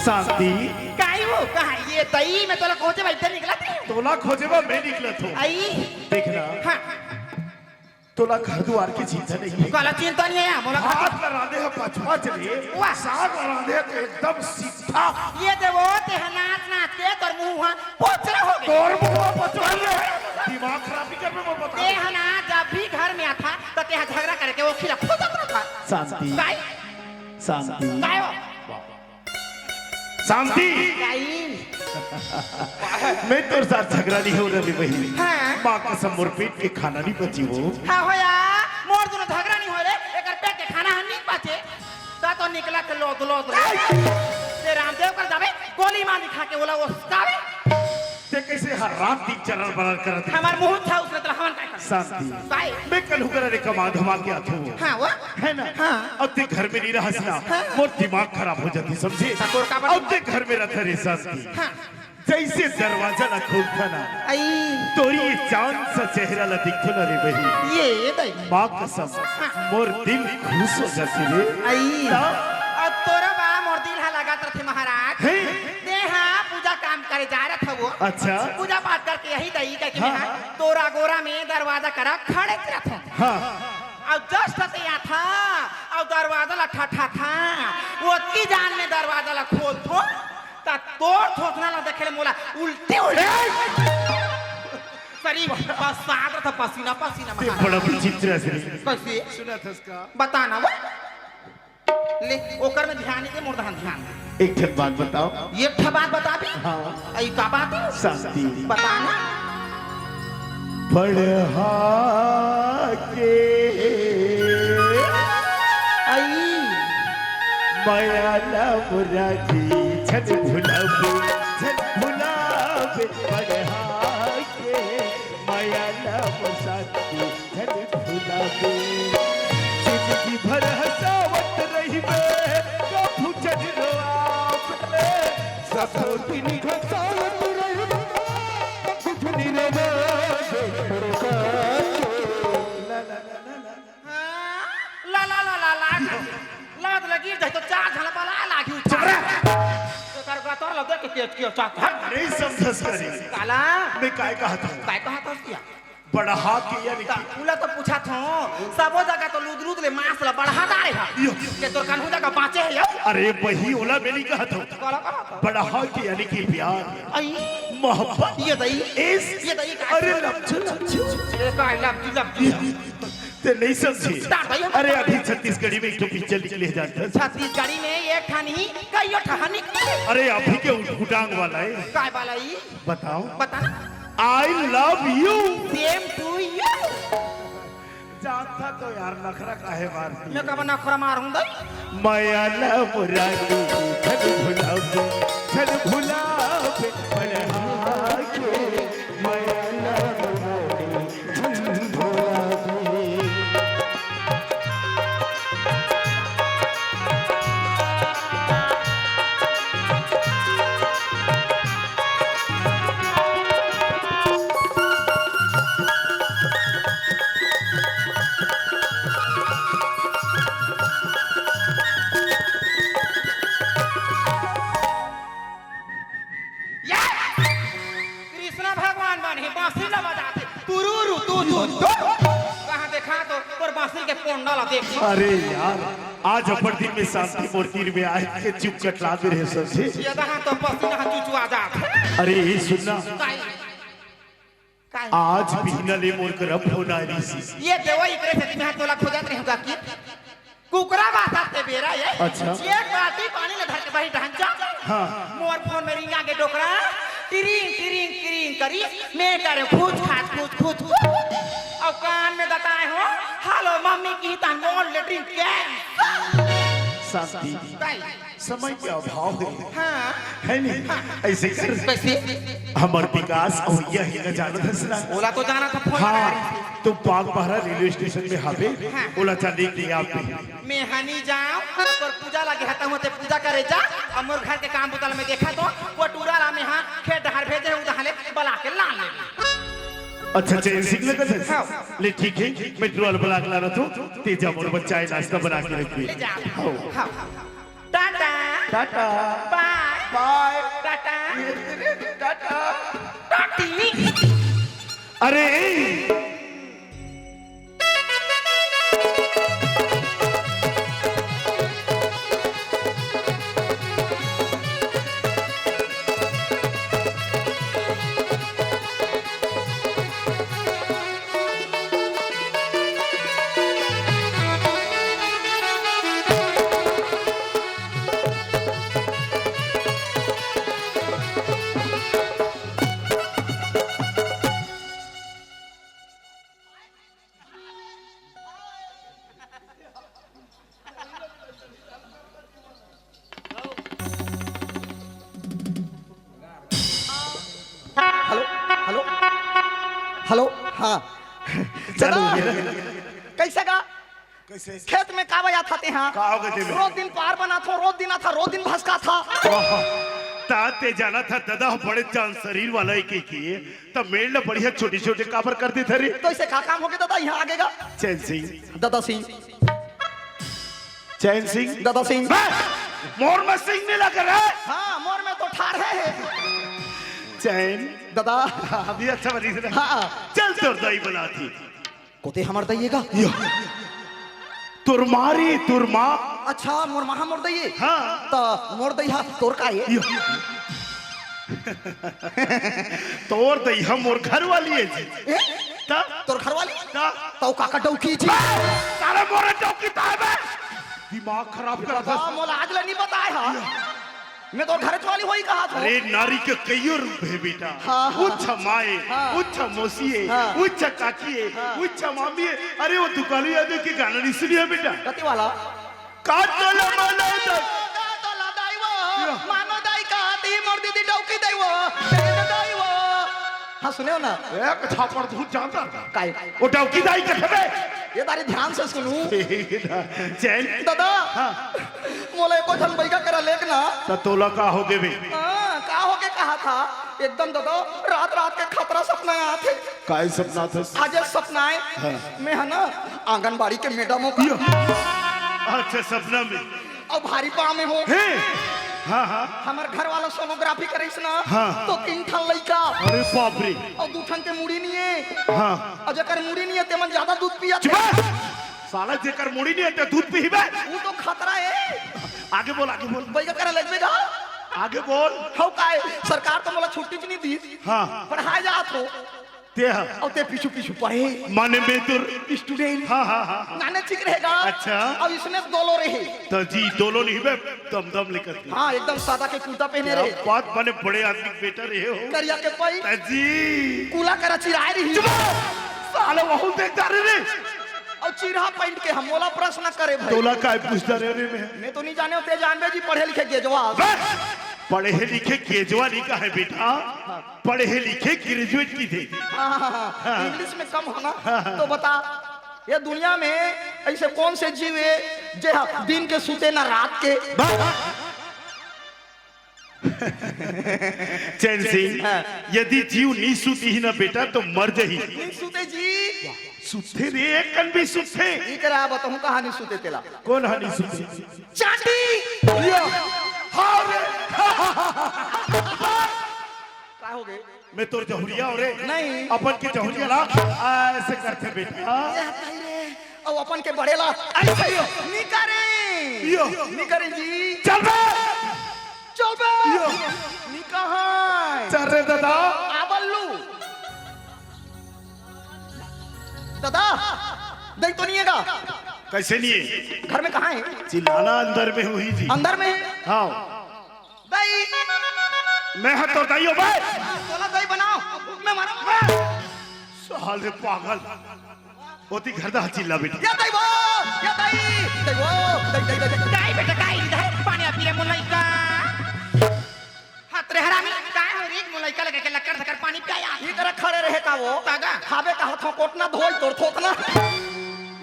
शांति। काई वो कहा ये तई में तोला खोजे भाई इधर निकला थे। तोला खोजे बा मैं निकला थो। आई। देखना। हाँ। तोला घर दुआर के चिंता नहीं है। काला चिंता नहीं है, मोला हाथ ला रांधे ह पचपच ले। वाह। साग ला रांधे ह तो एकदम सीधा। ये दे वो ते ह नाच नाच के तोर मुंह ह पोचरा हो गए। तोर मुंह ह पोचरा ले। दिमाग खराब नहीं कर मैं बता। ते ह ना जब भी घर में आता तो ते ह झगड़ा करके वो खिला खोजत रहता। शांति। काई? शांति। काय हो? शांति। काई? मैं तोर साथ झगड़ा नहीं हो रही बहिनी। हाँ। माँ कसम मोर पेट के खाना नहीं पची वो। हाँ हो या, मोर दोनों झगड़ा नहीं हो रे, एकर पेट के खाना हम नहीं पचे। ता तो निकला के लोद लोद ले। ते रामदेव कर जावे, गोली मार दिखा के ओला उसकावे। ते कैसे हर रात दिन चरण बरण करत है? हमार मुंह था उसने तो हवन का शांति। बाय। मैं कल हुकर रे कमा धमा के आथू। हाँ, वो? है ना? हाँ। अब ते घर में नहीं रह सना। हाँ। मोर दिमाग खराब हो जाती, समझे? हाँ, तोर का बात? अब ते घर में रहता रे शांति। हाँ। जैसे दरवाजा ला खोलता ना, आई। तोरी ये चांद सा चेहरा ला दिखतो ना रे बहिनी। ये, ये दाई। माँ कसम, हाँ। मोर दिल खुश हो जाती रे। आई। तो? अब तोरा बा मोर दिल हा लगात रथे महाराज। हैं? ते हा पूजा काम करे जा रहा था वो। अच्छा। पूजा पाठ करके यही दाई कह हाँ, हाँ। तोरा गोरा में दरवाजा करा खड़े रहता। हाँ। अब जस्ट ते आता, अब दरवाजा ला ठा ठा था, वो की जान में दरवाजा ला खोल थो, ता तोर थोथना ला देखे ले मोला उल्टी उल्टी। शरीर बरसात रहा था, पसीना पसीना ये महाराज। बड़ा विचित्र है। कैसे? सुना था इसका। बताना वो। ले, ओकर में ध्यान दे, मोर दहन ध्यान दे। एक ठन बात बताओ। एक ठा बात बता दे। हाँ। आई का बात है? शांति। बताना। पढ़ा के आई। मया ला मुरारी झन भुलाबे, झन भुलाबे, पढ़ा के मया ला मुरारी झन भुलाबे। जिंदगी भर हंसावत रहिबे, कभू झन रोआबे। सबो दिन हंसावत रहिबे, कभू झन रोआबे। ला, ला, ला, ला, ला। हाँ, ला, ला, ला, ला, ला। लात लगी जाए तो चार झन बला लागी उठा। चुप रह। तो कर गतर ला देख के तेज किया चाहता। नहीं समझस करे। काला। मैं काय कहा था? काय कहा था क्या? बढ़ा के यानी कि उला तो पूछा थो, सबो जगह तो लूद लूद ले मांस ला बढ़ा डारे हा। यो। के तोर कानू जगह बांचे है यो? अरे वही ओला मैं नहीं कहा था। काला कहा था। बढ़ा के यानी कि प्यार, आई। मोहब्बत, ये दई। इश्क, ये दई का? अरे लपचू, लपचू। ये का लपचू, लपचू? ते नहीं समझे। डार भाई, हम अरे अभी छत्तीसगढ़ी में एक ठो पिक्चर निकले हे जानत हस? छत्तीसगढ़ी में एक ठा नहीं, कई ठा निकले। अरे अभी के उठ-, उठांग वाला है। काय वाला ही? बताओ। बताना। I love you। Same to you। जानता तो यार, नखरा काहे मारती? मैं कब नखरा मारूं दई? मया ला मुरारी झन भुलाबे, झन भुलाबे, पढ़ा के। मया ला मुरारी झन भुलाबे। ये कृष्णा भगवान बने, बांसुरी ला बजाथे, तुरुरु, तु, तु, तु। कहाँ देखा तो तोर बांसुरी के कोंडा ला देख। अरे यार, आज अपर दिन में शांति मोर तीर में आए के चुप कटला दे रहे सबसे। ये दहा तो पसीना चुचुआ जात। अरे ये सुनना, काय? काय? आज बिहना ले मोर करा फोन आ रही सी। ये देवा इकरे से मैं तोला खोजत रहूंगा कि कुकरा बासा ते बेरा ये। अच्छा। एक बाल्टी पानी ले धर के बही ढंचा। हाँ। मोर फोन में रिंग आगे डोकरा। टिरिंग टिरिंग टिरिंग करी, मैं करे फूच खाच फूच फूच फूच। अउ कान में दताए हो, "हेलो मम्मी," की तहान मोर लेटरिन के। शांति, ताई। समय के अभाव हे। हाँ। हे नहीं? हाँ। अइसे कर। कइसे? हमर विकास अउ यही न जानत हस ना। ओला तो जानत हस, फोन हाँ, लगा। तू बागबाहरा रेलवे स्टेशन में हाबे, हाँ। ओला जाने के आप भी। मैं हनी जाओ, तोर पूजा लगे हता हुआ, ते पूजा करे जा, अउ मोर घर के काम बुता ल मैं देखत हों, वो टूरा ला मैं हा खेत डहार भेजे हूँ, उहाँ ले बला के ला ले। अच्छा, चैन सिंह लगत हे? हाँ। ले ठीक हे, मैं टूरा ला बला के लानत हों, ते जा मोर बर चाय नाश्ता बना के रखबे। ले जा। हाँ। हाँ। टाटा। टाटा। बाय। बाय। टाटा। टाटा। टाटी। अरे। हेलो, हेलो, हेलो, हाँ। चालू हो गया। कइसे गा? कइसे? खेत में का बजात हस तेहा? का हो गे तेमे? रोज दिन पार बनाथों, रोज दिन आथस, रोज दिन भसकाथस। वाह, त ते जानथस ददा बड़े जान शरीर वाला हे कहिके, त मेड़ ल बढ़िया छोटे-छोटे काबर कर देथस रे? त अइसे का काम होगे ददा, इहाँ आगे गा? चैन सिंह। ददा सिंह। चैन सिंह। ददा सिंह। बस! मोर में सिंह नइ लगे रे। हाँ, मोर में तो ठाढ़े हे। चैन। ददा। अभी अच्छा बनी से ना। हाँ। चल तोर दाई बलात हे। कोते हमर दाई हे गा? यो। तोर माँ रे, तोर माँ। अच्छा, मोर माँ हा मोर दाई हे? हाँ। त मोर दाई हा तोर का हे? यो। तोर दाई हा मोर घरवाली हे जी। ए? त? तोर घरवाली? त? त ओ काकर डौकी जी? साला मोर डौकी त हे बे। दिमाग खराब करत हस। मोला आज ले नइ बताए हा। मैं तोर घरवाली होही कहत हों। अरे नारी के कइयो रूप हे बेटा। हाँ, हाँ। उच्च माँ ए, हाँ। उच्च मौसी ए, हाँ। उच्च काकी ए, हाँ। उच्च मामी ए। अरे वो दुकाली यादव के गाना नइ सुने हस बेटा? कति वाला? काटल मले दे। काटल दाई वो, या। मानो दाई कहत हे मोर दीदी डौकी दाई वो, तेरे दाई वो। हाँ, सुने हस ना? एक थापड़ बहुत जानता था। काय? वो डौकी दाई कथे बे। ए दारी ध्यान से सुनव। चैन। ददा, हाँ। मोला एको झन बइगा करा लेग ना। त तोला का होगे बे? हाँ, का होगे कहत हस? एकदम ददा, रात-रात के खतरा सपना आथे। काय सपना आथे? आज एक सपना आय, हाँ। मैं हा ना आंगनबाड़ी के मैडम हों। अच्छा, सपना में। अउ भारी पाँव में हों। हे। हाँ, हाँ। हमर घर वाला सोनोग्राफी करिस ना, हाँ। त तीन ठन लइका। अरे बाप रे। अउ दू ठन के मुड़ी नइ हे। हाँ। अउ जेकर मुड़ी नइ हे, तेमन जादा दूध पियत हे। चुप। साला जेकर मुड़ी नइ हे, ते दूध पीही बे। वो तो खतरा हे। आगे बोल, आगे बोल। बइगा करा लेगबे गा? आगे बोल। हव काय, सरकार तो मोला छुट्टी नइ दिस। हाँ। पढ़ाए जात हों। ते हा। अउ ते पीछू पीछू पढ़े। माने मैं तोर student। हाँ, हाँ, हाँ, हाँ। नाने चिक रहे गा। अच्छा। अउ इसने दोलो रहे। त जी, दोलो नइ बे, दम दम लेकर के। हाँ, एकदम सादा के कुर्ता पहने रहे। बात बने बड़े आदमी के बेटा रहे हो। करिया के पई। त जी। कूला करा चिराए रही। चुप! साले वहू देखता रहे रे। अउ चिरहा पहन के हम मोला प्रश्न करे भाई। तोला काय पूछता रहे रे मैं? मैं तो नइ जानेंव, ते जानबे जी पढ़े लिखे गेजवा। बस! पढ़े लिखे गेजवा नइ कहे बेटा। पढ़े लिखे graduate कथे। हाँ, हाँ, हाँ, हाँ। English में कम हों ना, हाँ, हाँ। त बता, ये दुनिया में अइसे कौन से जीव हे, जे ह दिन के सुते ना रात के? बा- चैन सिंह, हाँ। यदि जीव नइ सुतही ना बेटा, त मर जही। नइ सुते जी। सुतथे रे, एक कन भी सुतथे। इकरा बताहूँ, कहाँ नइ सुते तेला। कोन हा नइ सुते? चांटी। यो, हाँ रे। का होगे? मैं तोर जहुरिया हों रे। नहीं। अपन के जहुरिया ला अइसे करथे बेटा। ए, हटाई रे। अउ अपन के बड़े ला अइसे यो। नइ करे। यो। नइ करे जी। चल बे। चल बे। यो। नइ कहे। चल रे ददा। आ बल्लू। ददा, दाई तो नइ हे गा? कइसे नइ हे? घर में कहाँ हे? चिल्लाना अंदर में होही जी। अंदर में हे? हाँ। दाई, मैं हा तोर दाई हो बे। तोला दाई बनाओ, मैं मारूंगा। साले पागल। ओती घर दा चिल्ला बेटी। ये दाई वो, ये दाई, दाई वो, दाई, दाई, दाई, दाई। दाई बेटा, दाई, इधर पानी आ पी रे, मुलई का। हाथ रे हरामी, काय हो रे, मुलई का लगे के लक्कड़ धक्कड़ पानी पिया। ये तरह खड़े रहे का वो? तागा। खाबे का हाथों कोटना धोई तोर थोतना।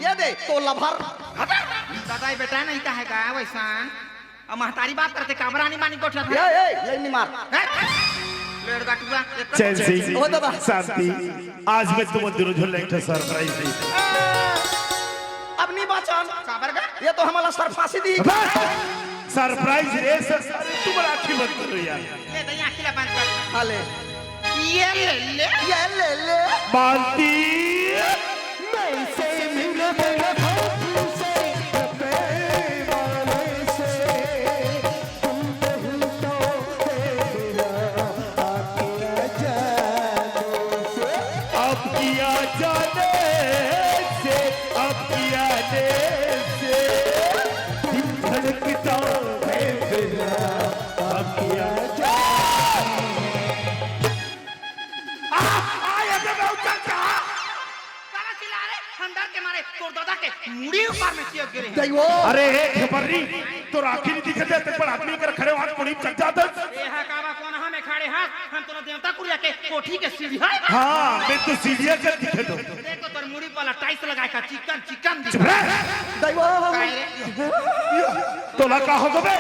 ये दे, तो लभर। हटा। दादा, ये बेटा नहीं का है का, वैसा? अब महतारी बात करते, काबर आनी बानी गोठिया था? ए, ए, ये नहीं मार। हैं? लेड़ गटुआ, एक तो चैन सिंह, ओ दादा। शांति, आज मैं तुम दोनों झोले एक ठो सरप्राइज दी। अब नहीं बाचन। काबर का? ये तो हमारा सर फांसी दी। अबे! सरप्राइज रे, सर, सर, तुम आँखी बंद करो यार। ले, दे, आँखी ला बंद कर। हाँ, ले। ये ले ले। ये ले ले। मालती। मैं से मिलो मेरे भाई से, अपने वाले से, तुम नहीं तो तेरा आखिर जानो से। अब किया जाने से, अब किया ने से, दिल धड़कता है मेरा, अब किया जाने। आ, आ, ये तो मैं उतर जा। काला चिल्ला रे, हम डर के मारे तोर दादा के मुड़ी ऊपर में चिपक गिरे। दैवो। अरे, हे खेपर्री, तोर आँखी नहीं दिखत हे, ते पर आदमी कर खड़े हाथ मुड़ी चल जात हे। ए हा कावा कोन हा में खड़े हाथ, हम तोर देवता कुरिया के कोठी के सीढ़ी है। हाँ, मैं तो सीढ़िया के दिखे तो। देखो तोर मुड़ी वाला टाइल्स लगा के चिकन, चिकन दिख चुप रह। दैवो। काय रे? तोला का हो गबे?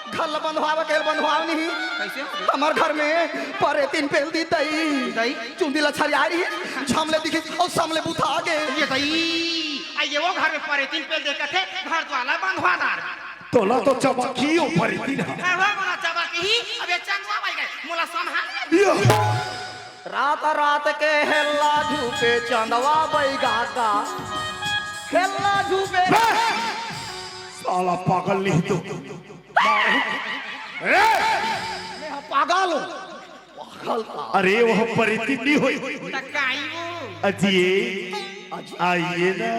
घर ला बंधवावे के बंधवाव नहीं। कैसे? हमर घर में परेतिन पेल दी दई। दई? चुंदी ला छरिया रही, झमले दिखी और सामले बुता गे। ये दई, आ ये वो घर में परेतिन पेल दे कथे, घर द्वाला बंधवा दार। तोला तो चबकी हो परेतिन हा। अरे वो मोला चबकी ही, अब ये चंदवा भाई गए, मोला संभाल। यो। रात रात के हेल्ला झूपे चंदवा बैगा का, हेल्ला झूपे। बे! साला पागल नहीं तो। ए! मैं पागल हूँ। पागल था। अरे, वो परेतिन नहीं होई। त काई वो? अजिए, अजी- आइए ना।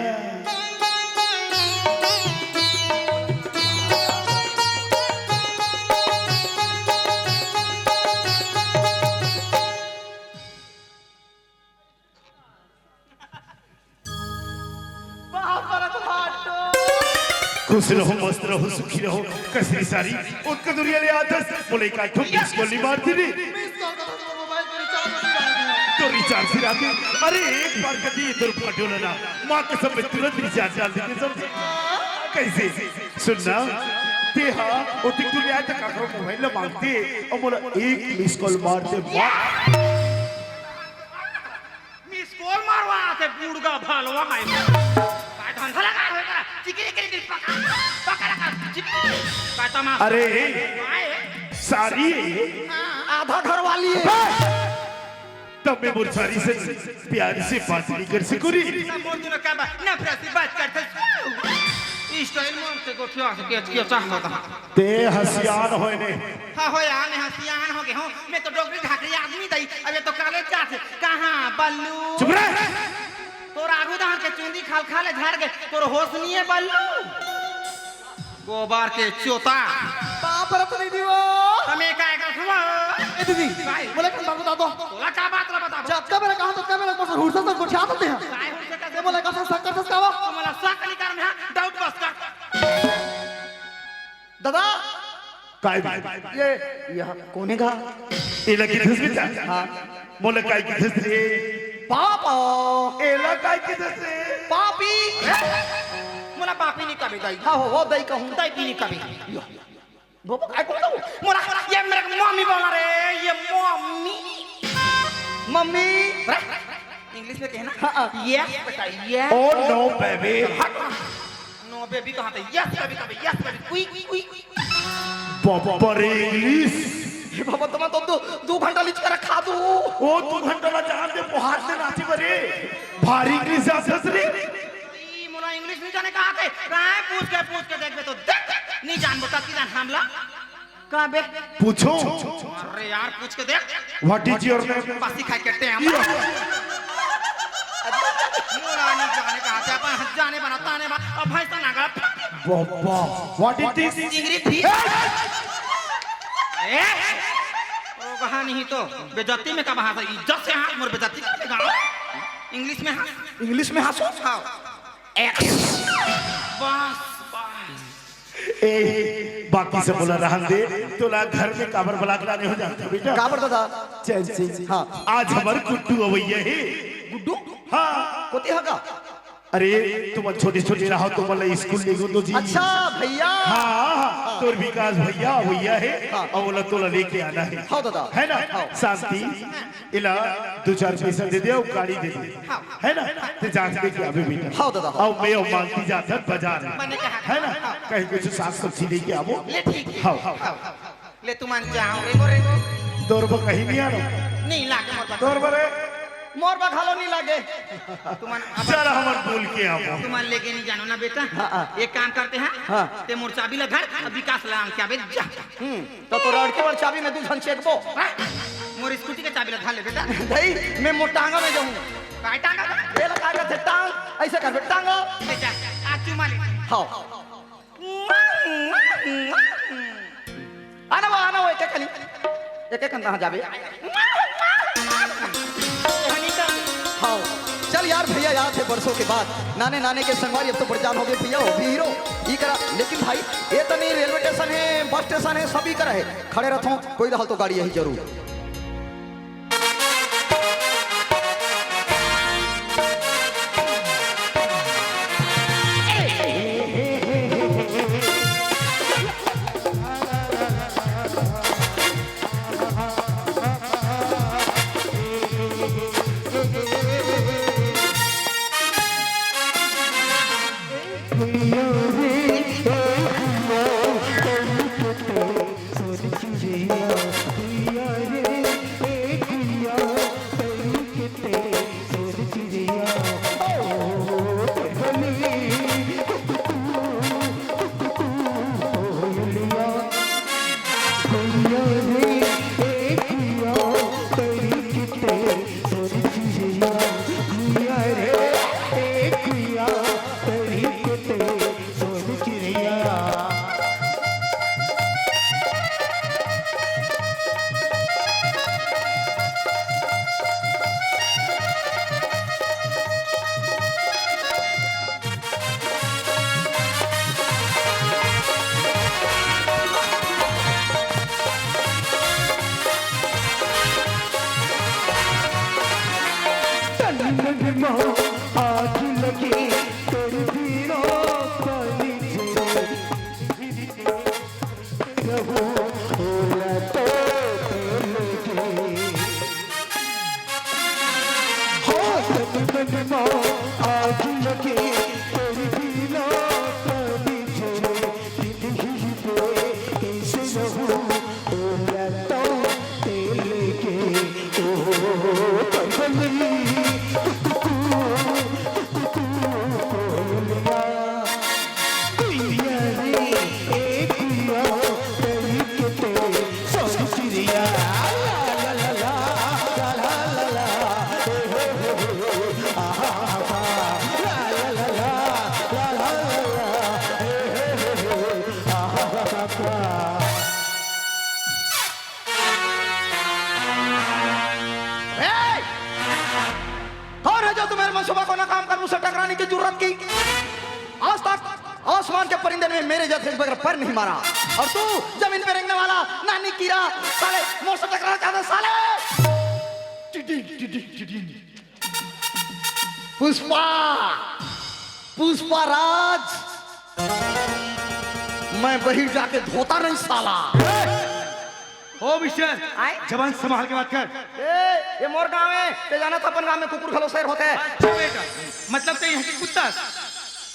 बाप रे, तो हाटो। खुश रहो, मस्त रहो, सुखी रहो। कसरी सारी, ओतका दुरिहा ले आथस, मोला एक ठो मिस कॉल नहीं मारती रे। मिस कॉल का तो मोबाइल पे रिचार्ज नहीं रहा है। तो रिचार्ज ही रहा है। अरे, एक बार कदी इधर फाटो ना, माँ कसम मैं तुरंत रिचार्ज डाल देते सब। कैसे? सुनना, ते हा, ओतिक दुरिहा तक काकरो मोबाइल ला मांगते, और मोला एक मिस कॉल मारते, मार। मिस कॉल मारवा आथे, बुड़गा भलवा है। काय धंधा लगा होय का? चिकरी, चिकरी, चिकरी, पकड़, पकड़, पकड़, चिकरी। काय तमाशा? अरे, काय है? सारी है। हाँ। आधा घर वाली है। बस। तब मैं मोर सारी से प्यार से बात नहीं कर सकूं रे। ना मोर दुनो का बात, नफरत से बात करते। स्टाइल मार के गोठिया से केच किया चाहता था। ते हसियान होय ने। हाँ, होय, आने हसियान हो गए हो। मैं तो डोकरी ढाकरी आदमी दई, अबे तो कॉलेज जाथे। कहाँ बल्लू? चुप रह। तोर आगू डहर के चुंदी खलखल झार गे, तोर होश नहीं है बल्लू। गोबर के चोता। बाप रे, तो नहीं दियो। तमे का एकर सुनो? ए दीदी, काय? मोला एक बात बता दो। तोला का बात ला बताबो? जतका बेरा कहा, ततका बेरा मोर से हुरसा से गोठिया देते हैं। काय हुरसा से? ये मोला का शक कर सकता हो? तू मोला शक नहीं कर, मैं डाउट बस कर। दादा, काय बे? ये, ये कोन हे गा? एला किथस बेटा? हाँ। मोला काय किथस रे? पापा। एला काय किथस रे? पापी। मोला पापी नहीं कबे दई। हाँ, हो, हो, दई कहूँ। दई भी नहीं कबे। यो। बाबा, काय कहूँ? मोला, ये मेरे मम्मी बोला रे, ये मम्मी। मम्मी। रे, इंग्लिश में कहना। हाँ, हाँ। Yes बेटा, yes। Oh no, baby। हट। No baby कहाँ थे? Yes baby, कभी yes baby, क्विक, क्विक। बाबा रे इंग्लिश। हे बाबा, तुम तो दो, दो घंटा लिच कर रखा तू। ओ, दो घंटा ला जान दे, बाहर से नाची बरे। भारी इंग्लिश जानत हस रे। ई, मोला इंग्लिश नहीं जाने कहा थे। राय पूछ के, पूछ के देखबे तो देख, नहीं जानबो, कति जान हमला। का बे? पूछो। अरे यार, पूछ के देख। What is your name? बासी खाए के टेम। या। मोला नहीं जाने कहा थे, अपन जाने बना, ताने बना, अब भाई सा नागरा। बाबा, what is this? चिंगरी फिश। ए! ए! वहाँ नहीं तो बेइज्जती में का वहाँ से इज्जत से हाँस, मोर बेइज्जती कर देगा। इंग्लिश में हाँस। इंग्लिश में हाँसो? हाँ। एक्स। बस, बस। ए, बाकी सब बोला रहन दे, तोला घर में काबर बला के लाने हो जानता बेटा? काबर दादा? चैन सिंह। हाँ। आज हमर गुड्डू अवैया हे। गुड्डू? हाँ। कोती हगा? अरे, तुमन छोटे-छोटे रहो, तुमन ला स्कूल ले गो दो जी। अच्छा, भैया। हाँ, हाँ, हाँ। तोर विकास भैया, भैया हे, हाँ। अउ ओला तोला लेके आना हे। हाँ, दादा। है ना? हाँ। शांति, इला दो चार पैसा दे दे अउ गाड़ी दे दे। हाँ। है ना? ते जाके लेके आबे बेटा। हाँ, दादा। अउ मैं अउ मालती जाथन बाजार में। मैंने कहा। है ना? हाँ। कहीं कुछ साग सब्जी लेके आबो। ले, ठीक हे। हाँ। हाँ। ले तुमन जाओ, रेंगो, रेंगो। तोर बर कहीं नहीं आनो। नहीं लागे मोर बर। तोर बर रे? मोर बर घलो नहीं लागे। तुमन अब चल, हमर बोल के आबो। तुमन लेके नहीं जानो ना बेटा। हाँ, हाँ। एक काम करते हैं। हाँ। ते मोर चाबी ला धर, अब विकास ला आन के आबे, जा। हम्म, तो तोर लड़के बर चाबी में दू झन चेकबो। हाँ? मोर स्कूटी के चाबी ला धर ले बेटा। भाई, मैं मोर टांगा में जाऊँ। काय टांगा? ये ला काय करथे टांग, ऐसे कर बे, टांगा। ले जा, आ चुमा ले। हाँ। आना वो, आना वो, एक एक कनी, एक एक कनी कहाँ जाबे? हाँ, चल यार, भैया याद हे बरसों के बाद, नाने नाने के संगवारी, अब तो बड़े जान हो गए भैया, हो भी हीरो, ई करा। लेकिन भाई, ये तो नहीं रेलवे स्टेशन हे, बस स्टेशन हे, सब ई करा हे, खड़े रहथों, कोई रहल तो गाड़ी यही जरूर। ए! कौन है जो तुम्हें मनसूबा को नाकाम कर मुझसे टकराने की जुर्रत की? आज तक आसमान के परिंदे ने मेरे जैसे बगैर पर नहीं मारा, और तू जमीन पे रेंगने वाला नानी कीड़ा, साले मोर से टकराना चाहता है, साले। टिडिंग, टिडिंग, टिडिंग। पुष्पा, पुष्पा राज, मैं बहिर जाके धोता नहीं साला। ओ मिस्टर, आय? जबान संभाल के बात कर। ए, ये मोर गांव हे, ते जानथस अपन गांव में कुकुर घलो शेर होथे। अच्छा बेटा, मतलब ते यहाँ के कुत्ता?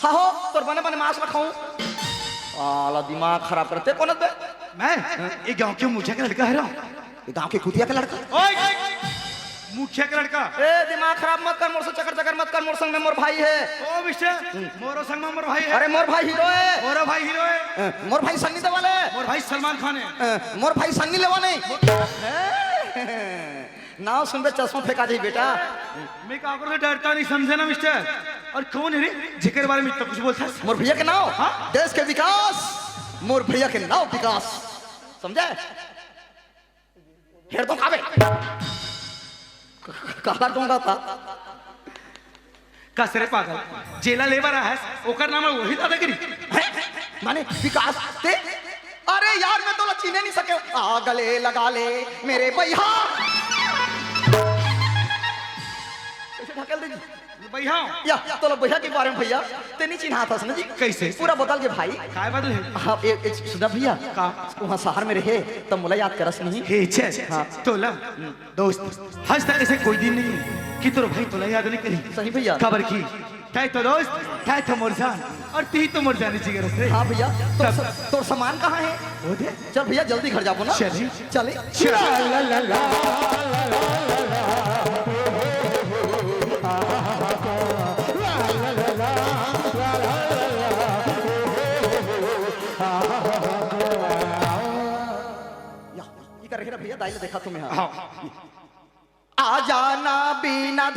हाँ हो, तोर बने बने मांस ला खाऊं। आला दिमाग खराब करथे, कोन हस बे? मैं? ये गांव के मुखिया के लड़का हरंव। ये गांव के कुतिया के लड़का? ओए! मुखिया के लड़का। ए, दिमाग खराब मत कर, मोर से चकर चकर मत कर, मोर संग में मोर भाई हे। ओ मिस्टर, मोरो संग में मोर भाई हे। अरे मोर भाई हीरो हे। मोरो भाई हीरो हे। ए, मोर भाई सन्नी देओल हे। मोर भाई सलमान खान हे। ए, मोर भाई सन्नी लियोन हे। ए, नाम सुनबे चश्मा फेंका जाही बेटा। मैं काकरो से डरता नहीं, समझे ना मिस्टर? और कौन हे रे जेकर बारे में इतना कुछ बोलथस? मोर भैया के नाम, हाँ? देश के विकास, मोर भैया के नाम विकास, समझे? फेर तो खाबे। काला टोंगा था। कस रे पागल, जेला लेबर आहस, ओकर नाम है वही दादागिरी। हैं? माने विकास ते? अरे यार, मैं तोला चिन्हे नहीं सके। आ गले लगा ले मेरे भैया। कैसे ढकेल दे? भैया। या, तोला भैया के बारे में भैया, ते नहीं चिन्हात हस ना जी। कैसे? पूरा बदल के भाई। काय बदल है? हाँ, एक, एक सुना भैया। का? वहाँ शहर में रहे, तब मोला याद करस नहीं। हे छे, हाँ। तोला दोस्त, आज तक ऐसे कोई दिन नहीं है कि तोर भाई तोला याद नहीं करी। सही भैया। काबर की तय तो दोस्त, तय तो मोर जान, और ती तो मोर जान जिगर रे। हाँ भैया, तोर तब स-, तोर सामान कहाँ है? वो दे। चल भैया, जल्दी घर जाबो ना। चले। चले। चल। ला, ला, ला, ला। या, ये कर रहे ना भैया, दाई ला देखा तुम्हें। हाँ। आ जाना बिना